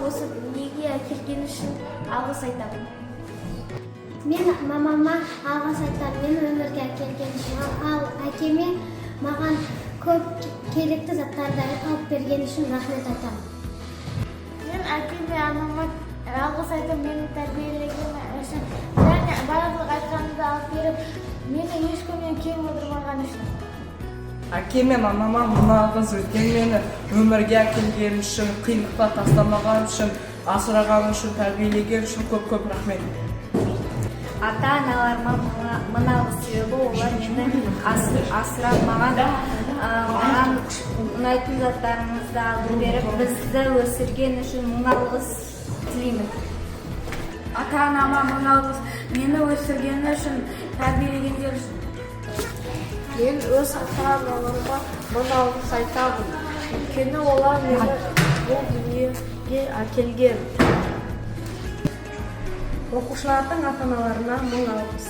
Осы дүниеге әкелгені үшін алғыс айтамын. Мен мамама алғыс айтамын, мені өмірге әкелген үшін. Ал әкеме маған көп керекті заттарды алып берген үшін рахмет айтамын. Мен әкем мен анама алғыс айтамын, мені тәрбиелегені үшін және барлық айтқанымды алып беріп, мені ешкімнен кем отырмаған үшін. Әкем мен анама мың алғыс, өйткені мені өмірге әкелгені үшін, қиындықта тастамаған үшін, асыраған үшін, тәрбиелеген үшін көп көп рахмет. Ата аналарыма мың алғыс, себебі олар мені асырап, маған ұнайтын заттарымызды алып беріп, бізді өсірген үшін мың алғыс тілеймін. Ата анама мың алғыс, мені өсіргені үшін, тәрбиелегендері үшін. Мен өз ата аналарыма мың алғыс айтамын, өйткені олар мені бұл дүниеге әкелген. Оқушылардың ата аналарына мың алғыс.